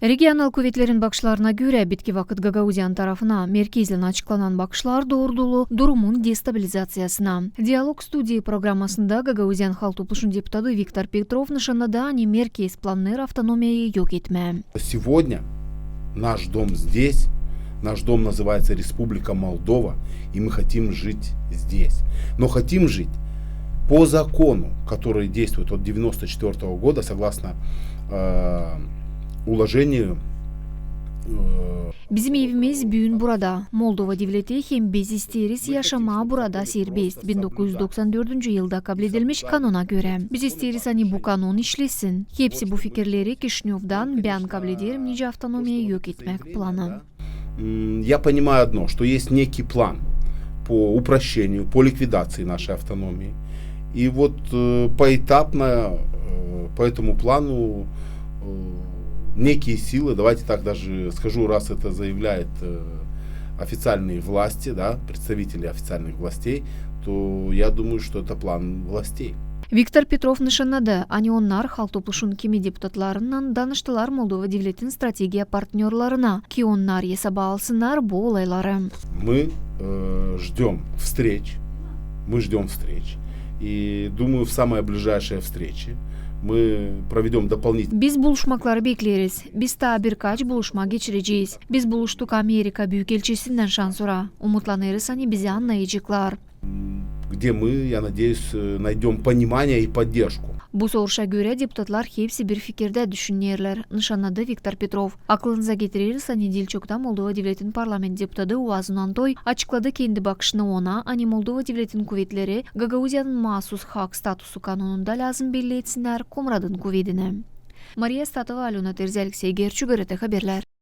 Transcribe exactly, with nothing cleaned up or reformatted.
Regional kuvetlerin bakışlarına görä, bitki vakıt Gagauziyanın tarafına merkezlän açıklanan bakışlar doorulu durumun destabilizaţiyasına. Dialog studii programmasında Gagauziyanın Halk Topluşun deputatı Viktor Petrov nışannadı, ani merkez plannêêr avtonomiyayı yok etmää. Сегодня наш дом здесь, наш дом называется Республика Молдова, и мы хотим жить здесь. Но хотим жить по закону, который действует от девяносто четвёртого года, согласно э, уложению, э, Bizim evimiz büün burada, Moldova devleti, hem biz isteeriz yaşamaa burada serbest, bin dokuz üz doksan dördüncü yılda kabledilmiş kanona görä. Biz isteeriz, ani bu kanon işlesin. Hepsi bu fikirleri Kişinövdan bän kablederim nicä avtonomiya yok etmäk planı. М, я понимаю одно, что есть некий план по упрощению, по ликвидации нашей автономии. И вот э, поэтапно э, по этому плану э, некие силы, давайте так даже скажу, раз это заявляет э, официальные власти, да, представители официальных властей, то я думаю, что это план властей. Viktor Petrov nışannadı, ani onnar Halk Topluşun kimi deputatlarınnan danıştılar Moldova devletin strategiya partnörlarına, ki onnar esaba alsınnar bu olayları. Мы э, ждём встреч, мы ждём встреч, и думаю, в самое ближайшее встрече мы проведём дополнительные. Biz buluşmakları bekleeriz. Biz taa birkaç buluşma geçirecez. Biz buluştuk Amerika büükelçisinnän şansora. Umutlanêrız, ani bizi annayaceklar. Где мы, я надеюсь, э, найдём понимание и поддержку. Bu soruşa görä, deputatlar hepsi bir fikirdä düşünerlär, nışannadı Viktor Petrov. Aklınıza getireriz, ani diil çokta Moldova devletin parlament deputatı Uazun Antoi açıkladı kendi bakışını ona, ani Moldova devletin kuvetleri Gagauziyanın maasus hak statusu kanonunda lääzım belli etsinnär Komradın kuvedinä. Mariya Statova, Alöna Terzi, Aleksey Gerçu, GRT Haberlär.